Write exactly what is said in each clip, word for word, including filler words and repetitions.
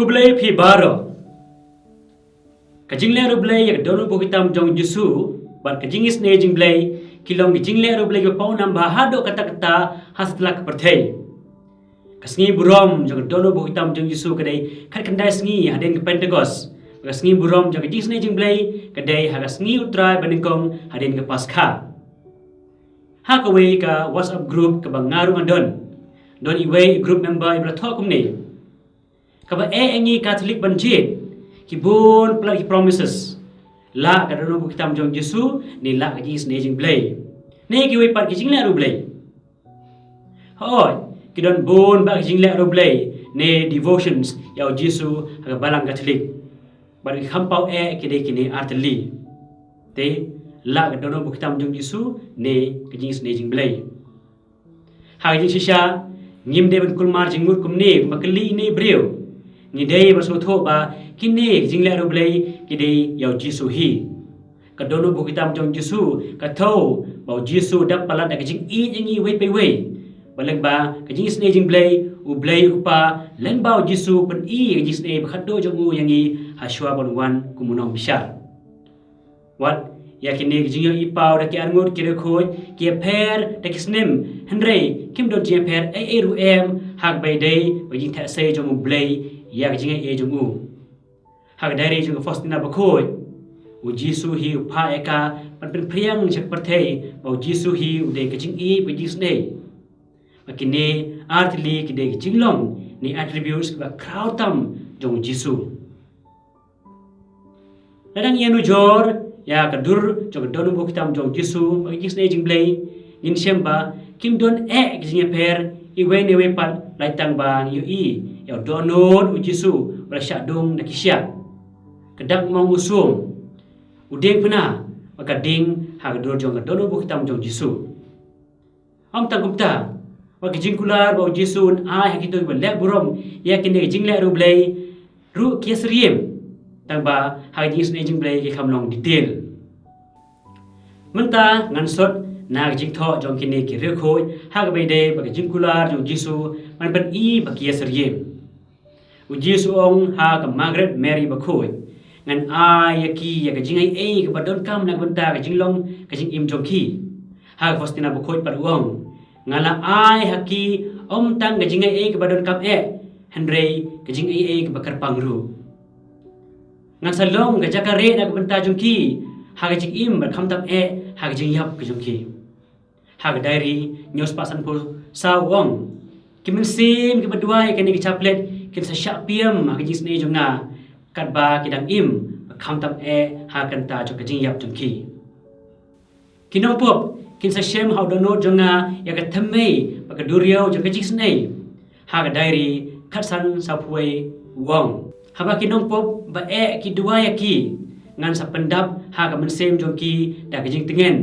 Khublei phi baroh. Ka jingleh riewblei ïa ka dohnud bakhuid tam jong u Jisu bad ka jingisynei jong u Blei ki long ka jingleh riewblei kaba pawnam bha haduh katta katta ha satlak ka pyrthei. Ka sngi burom jong ka dohnud bakhuid tam jong u Jisu ka dei khatkhyndai sngi hadien ka Pentekost. Ka sngi burom jong ka jingisynei jong u Blei ka dei ha ka sngi U Trai banyngkong hadien ka Paskha. Ha kawei ka WhatsApp group kaba nga ruh nga don, don iwei i group member iba la thoh kumne: Kaba eh ïa ngi Katholik ban jied, ki bun palat ki promises. Lah ka dohnud bakhuid tam jong u Jisu ne lah ka jingisynei jong u Blei, ne kiwei pat ki jingleh riewblei. Hooid, ki don bun bah ki jingleh riewblei ne devotions ïa u Jisu ha ka Balang Katholik. Bad ki kham paw eh ki dei kine artylli. Te, lah ka dohnud bakhuid tam jong u Jisu ne ka jingisynei jong u Blei. Ha ka jingshisha, ngim dei ban kulmar jingmut kumne kumba kylli ine i briew. Ngi dei ban sngewthuh ba kine ki jingleh riewblei ki dei ïa u Jisu hi. Ka dohnud bakhuid tam jong u Jisu ka thew ba u Jisu u dap palat da ka jingïeit ïa ngi iwei pa iwei. Bad lyngba ka jingisynei jong u Blei, u Blei u Kpa lyngba u Jisu u pyni ka jingisynei ba khatduh jong u ïa ngi ha shuwa ban wan kum u nongbishar. Wat, ïa kine ki jingïohi paw da ki arngut ki riewkhuid ki ïapher da ki snem, hynrei kim don jingïapher ei ei ruh em ha kaba ïadei bad ka jingtheh sei jong u Blei ïa ka jingaiei jong u. Ha ka diary jong ka Faustina Bakhuid, u Jisu hi u phah ïa ka ban pynphriang sha ka pyrthei ba u Jisu hi u dei ka jingïeit bad ka jingisynei. Ba kine artylli ki dei ki jinglong ne attributes kiba khraw tam jong u Jisu. Lada ngi ïanujor ïa ka dur jong ka dohnud bakhuid tam jong u Jisu bad ka jingisynei jong u Blei, ngin shem ba kim don eh ki jingïapher iwei na iwei pat, lait tang ba ngi ïohi ïa u dohnud u Jisu ba la shah dung da ki shiah, ka dak mong u sum, u diengphna, bad ka ding ha ka dur jong ka dohnud bakhuid tam jong u Jisu. Ym tang kumta, wat ki jingkular ba u Jisu un ai ha kito kiba leh burom ïa kine ki jingleh riewblei ruh ki ïasyriem, tang ba ha ka jingisynei jong u Blei ki kham long detail. Mynta ngan sot na ka jingthoh jong kine ki riewkhuid ha kaba ïadei bad ka jingkular jong u Jisu ban pyni ba ki ïasyriem. U Jisu u ong ha ka Margaret Mary Bakhuid: Ngan ai ïa ki ïa ka jingaiei kaba donkam na ka bynta ka jinglong ka jingim jong ki. Ha ka Faustina Bakhuid pat u ong: Nga la ai ha ki ym tang ka jingaiei kaba donkam eh, hynrei ka jingaiei kaba kyrpang ruh. Ngan sa long ka jaka rieh na ka bynta jong ki ha ka jingim bad khamtam eh ha ka jingïap ka jong ki. Ha ka diary hynñiew spah sanphew saw u ong: Ki mynsiem kiba duwai ïa kane ka chaplet kin sa shah piem ha ka jingisynei jong nga, katba ki dang im, bad khamtam eh ha ka bynta jong ka jingïap jong ki. Ki nongpop kin sa shem ha u dohnud jong nga ïa ka thymmei bad ka duriaw jong ka jingisynei. Ha ka diary khatsan sawphew wei u ong: Haba ki nongpop ba eh ki duwai ïa ki, ngan sa pyndap ha ka mynsiem jong ki da ka jingtngen,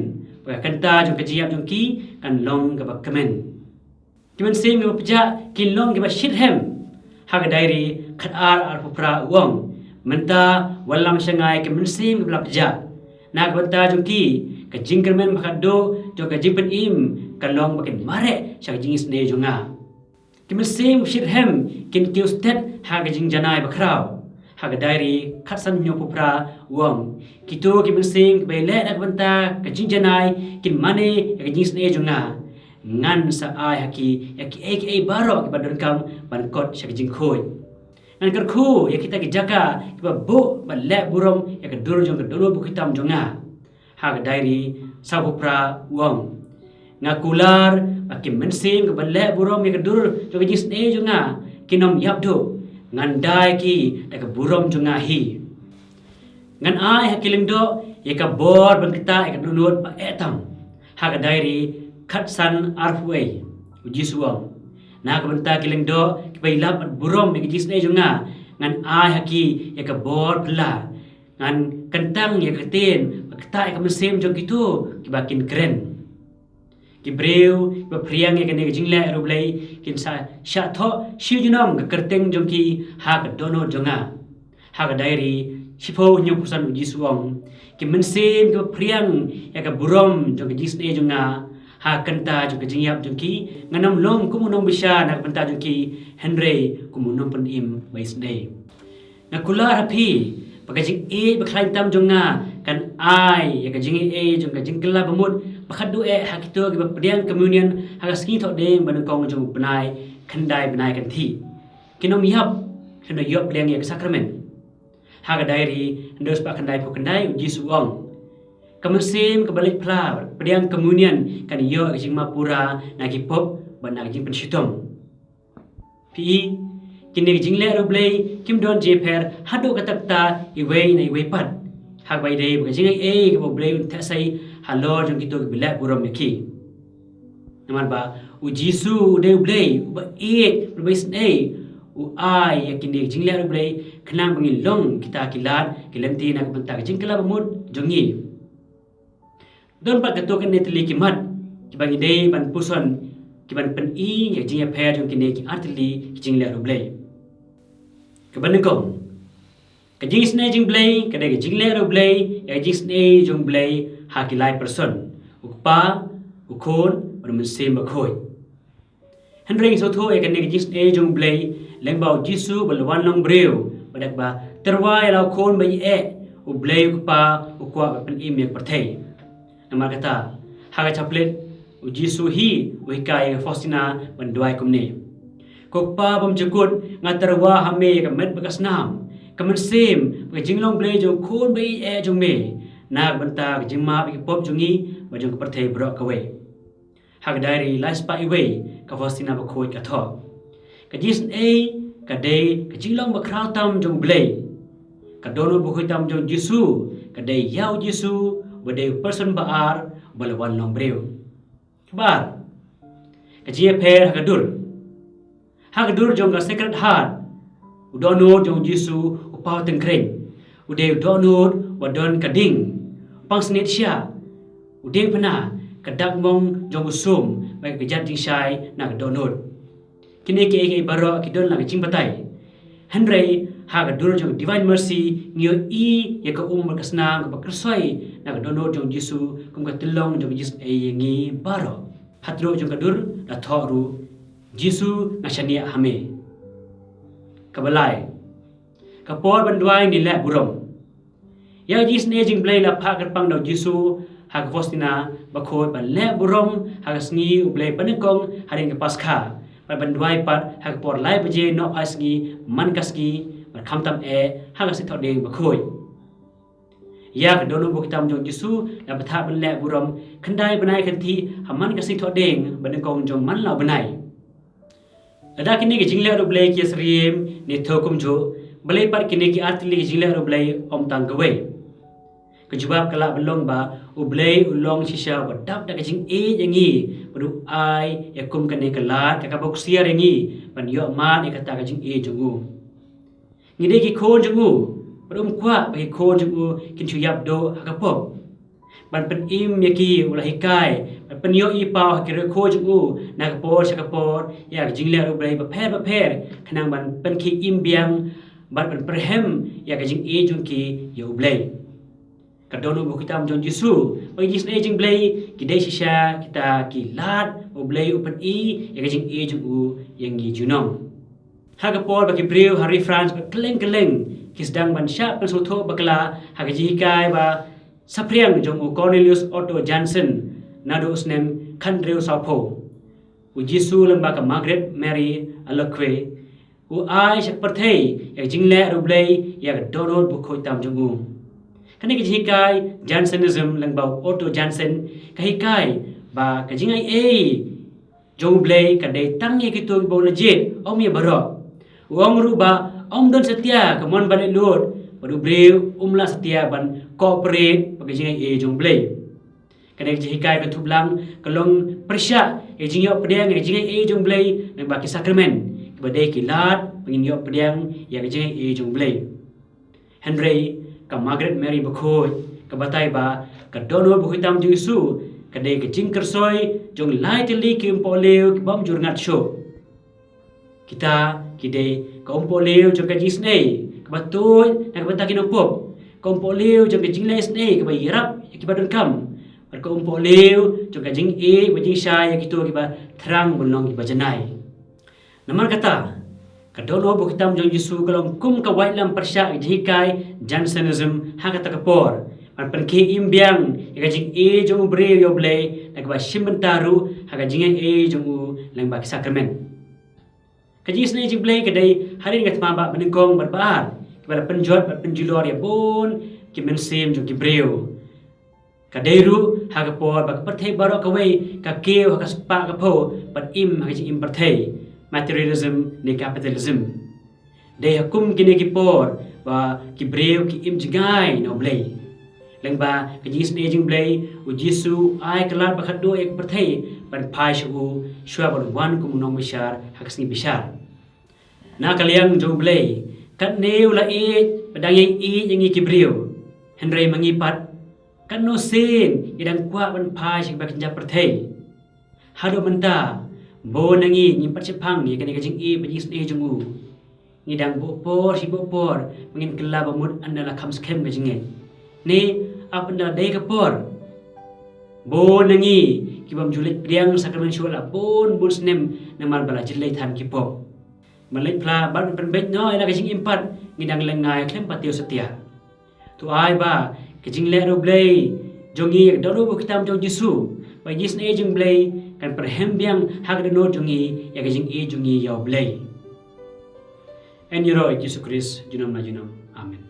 bad ka kynta jong ka jingïap jong ki kan long kaba kmen. Ki mynsiem kiba pjah kin long kiba shitrhem. Ha ka diary khatar arphew phra u ong: Mynta wallam sha nga ïa ki mynsiem kiba la pjah. Na ka bynta jong ki, ka jingkyrmen ba khatduh jong ka jingpynim kan long ba kin mareh sha ka jingisynei jong nga. Ki mynsiem kiba shitrhem kin kiew stet ha ka jingjanai bakhraw. Ha ka diary khatsan hynñiewphew phra u ong: Kito ki mynsiem kiba ïaleh na ka bynta ka jingjanai kin mane ïa ka jingisynei jong nga. Ngan sa ai ha ki ïa kiei kiei baroh kiba donkam ban kot sha ka jingkhuid. Ngan kyrkhu ïa kita ki jaka kiba buh bad leh burom ïa ka dur jong ka dohnud bakhuid tam jong nga. Ha ka diary sawphew phra u ong: Nga kular ba ki mynsiem kiba leh burom ïa ka dur jong ka jingisynei jong nga kin ym ïap duh. Ngan da ïa ki da ka burom jong nga hi. Ngan ai ha ki lyngdoh ïa ka bor ban ktah ïa ka dohnud ba eh tam. Ha ka diary khatsan arphew wei u Jisu u ong: Na ka bynta ki lyngdoh kiba ïalap bad burom ïa ka jingisynei jong nga, ngan ai ha ki ïa ka bor phylla. Ngan kyntang ïa ka ktien ba ktah ïa ka mynsiem jong kito kiba kin kren. Ki briew kiba phriang ïa kane ka jingleh riewblei kin sa shah thoh shi junom ka kyrteng jong ki ha ka dohnud jong nga. Ha ka diary shiphew hynñiewphew san u Jisu u ong: Ki mynsiem kiba phriang ïa ka burom jong ka jingisynei jong nga ha ka bynta jong ka jingïap jong ki, ngan ym long kum u nongbishar na ka bynta jong ki, hynrei kum u nongpynim ba isynei. Nga kular ha phi ba ka jingïeit ba khlaiñ tam jong nga kan ai ïa ka jingïeit jong ka jingkylla bamut ba khatduh eh ha kito kiba pdiang communion ha ka sngi thohdieng ba nyngkong jong u bnai khyndai bnai kynthih. Kin ym ïap, kin ym ïoh pdiang ïa ka sakramen. Ha ka diary hynriew spah khyndai phew khyndai u Jisu u ong, ka mynsiem kaba leit phla bad pdiang communion kan ïoh ka jingmap pura na ki pop bad na ka jingpynshitom. Phi i, kine ki jingleh riewblei kim don jingpher haduh katta katta iwei na iwei pat, ha kaba ïadei bad ka jingaiei kaba U Blei un theh sei halor jong kito kiba leh burom ïa ki. Namar ba u Jisu u dei U Blei uba ïeit, uba isynei, u ai ïa kine ki jingleh riewblei khnang ba ngin long kita ki lad ki lynti na ka bynta ka jingkylla bamut jong ngi. Don pat katto katne tylli ki mat kiba ngi dei ban puson, kiban pyni ïa ka jingïapher jong kine ki ar tylli ki jingleh riewblei. Kaba nyngkong, ka jingisynei jong U Blei ka dei ka jingleh riewblei ïa ka jingisynei jong U Blei ha ki lai person, u Kpa, u Khun bad u Mynsiem Bakhuid. Hynrei ngi sngewthuh ïa kane ka jingisynei jong U Blei lyngba u Jisu ba la wan long briew, ba da kaba tyrwa ïa la u Khun ba ïeit, U Blei u Kpa u kwah ban pynim ïa ka pyrthei. Namar kata, ha ka chaplet u Jisu hi u hikai ïa ka Faustina ban duwai kumne: Ko Kpa bymjukut, nga tyrwa ha me ïa ka met bad ka snam, ka mynsiem bad ka jinglong Blei jong u Khun ba ïeit jong me, na ka bynta ka jingmap ïa ki pop jong ngi bad jong ka pyrthei baroh kawei. Ha ka diary lai spah iwei ka Faustina Bakhuid ka thoh: Ka jingisynei ka dei ka jinglong bakhraw tam jong U Blei. Ka dohnud bakhuid tam jong u Jisu ka dei ïa u Jisu, uba dei u person ba ar uba la wan long briew. Kaba ar, ka jingïapher ha ka dur. Ha ka dur jong ka Sacred Heart, u dohnud jong u Jisu u paw tyngkreiñ, u dei u dohnud uba don ka ding, u pangsngiat sha, u diengphna, ka dak mong jong u sum bad ka kjat jingshai na ka dohnud. Kine kiei kiei baroh ki don la ka jingbatai. Hynrei ha ka dur jong ka Divine Mercy ngi ïohi ïa ka um bad ka snam kaba kyrsoi na ka dohnud jong u Jisu kum ka tyllong jong ka jingisynei ïa ngi baroh. Ha tnum jong ka dur la thoh ruh: Jisu, nga shaniah ha me. Kaba lai, ka por ban duwai ne leh burom. Ïa ka jingisynei jong U Blei la phah kyrpang da u Jisu ha ka Faustina Bakhuid ban leh burom ha ka sngi U Blei banyngkong hadien ka Paskha, bad ban duwai pat ha ka por lai baje nohphai sngi man ka sngi, bad khamtam eh ha ka Sngi Thohdieng Bakhuid. Ïa ka dohnud bakhuid tam jong u Jisu la bthah ban leh burom khyndai bnai kynthih ha man ka Sngi Thohdieng banyngkong jong man la u bnai. Lada kine ki jingleh riewblei ki ïasyriem ne thew kumjuh, balei pat kine ki ar tylli ki jingleh riewblei ym tang kawei? Ka jubab ka lah ban long ba U Blei u long shisha uba dap da ka jingïeit ïa ngi, bad u ai ïa kum kane ka lad ka kaba ksiar ïa ngi ban ïoh mad ïa kata ka jingïeit jong u. Ngi dei ki khun jong u, bad um kwah ba ki khun jong u kin shu ïap duh ha ka pop. Ban pynim ïa ki u la hikai ban pynïohi paw ha ki riewkhuid jong u na ka por sha ka por ïa ka jingleh riewblei bapher bapher, khnang ban pynkhie im biang bad ban pyrhem ïa ka jingïeit jong ki ïa U Blei. Ka dohnud bakhuid tam jong u Jisu bad ka jingisynei jong U Blei ki dei shisha kita ki lad ba U Blei u pyni ïa ka jingïeit jong u ïa ngi junom. Ha ka por ba ki briew ha ri France bad kylleng kylleng ki sdang ban shah pynsngewthuh bakla ha ka jinghikai ba saphriang jong u Cornelius Otto Janssen naduh u snem khathynriew sawphew, u Jisu lyngba ka Margaret Mary Alacoque u ai sha ka pyrthei ïa ka jingleh riewblei ïa ka dohnud bakhuid tam jong u. Kane ka jinghikai Jansenism lyngba u Otto Janssen ka hikai ba ka jingaiei jong U Blei ka dei tang ïa kito kiba u la jied, ym ïa baroh. U ong ruh ba ym don satia ka mon ban leit lut bad u briew um lah satia ban cooperate bad ka jingaiei jong U Blei. Kane ka jinghikai ka thuplang ka long pyrshah ïa ka jingïoh pdiang ïa ka jingaiei jong U Blei lyngba ki sakramen, kiba dei ki lad ba ngin ïoh pdiang ïa ka jingaiei jong U Blei. Hynrei ka Margaret Mary Bakhuid ka batai ba ka dohnud bakhuid tam jong u Jisu ka dei ka jingkyrsoi jong lai tylli ki umpohliew ki bym ju rngat shuh. Kita ki dei ka umpohliew jong ka jingisynei kaba tuid na ka bynta ki nongpop, ka umpohliew jong ka jingleh isynei kaba ïarap ïa kiba donkam, bad ka umpohliew jong ka jingïeit bad jingshai ïa kito kiba thrang ban long kiba janai. Namar kata, Ka dohnud ba u khietam jong u Jisu ka long kum ka waitlam pyrshah ka jinghikai Jansenism ha kata ka por, ban pynkhie im biang ïa ka jingïeit jong u briew ïa u Blei na kaba shim bynta ruh ha ka jingïeit jong u lyngba ki sakramen. Ka jingisynei jong u Blei ka dei hadien ka thma bah banyngkong bad ba-ar, kiba la pynjot bad pynjulor ïa bun ki mynsiem jong ki briew. Ka dei ruh ha ka por ba ka pyrthei baroh kawei ka kiew ha ka spah ka phew bad im ha ka jingim pyrthei, materialism ne capitalism. Dei ha kum kine ki por ba ki briew ki im jngai na u Blei. Lyngba ka jingisynei jong u Blei, u Jisu u ai ka lad ba khatduh ïa ka pyrthei ban phai sha u, shuwa ban wan kum u nongbishar ha ka sngi bishar. Na ka liang jong u Blei, katne u la ïeit bad dang ïai ïeit ïa ngi ki briew. Hynrei ma ngi pat, katno sien ngi dang kwah ban phai sha kaba kynja pyrthei. Haduh mynta, bun na ngi ngim pat shah phang ïa kane ka jingïeit bad jingisynei jong u. Ngi dang buh por shi buh por ba ngin kylla ba mut ynda la kham skhem ka jingngeit, ne ap ynda la dei ka por. Bun na ngi ki bym ju leit pdiang sakramen shuh la bun bun snem namar ba la jyllei than ki pop. Ban leit phla bad ban pynbeit noh ïa la ka jingim pat, ngi dang lyngngai khlem patiew satia. To ai ba ka jingleh riewblei jong ngi ïa ka dohnud ba u khietam jong u Jisu bad ka jingisynei jong u Blei kan pyrhem biang ha ka dohnud jong ngi ïa ka jingïeit jong ngi ïa u Blei. Yn ïaroh ïa u Jisu Khrist junom la junom. Amen.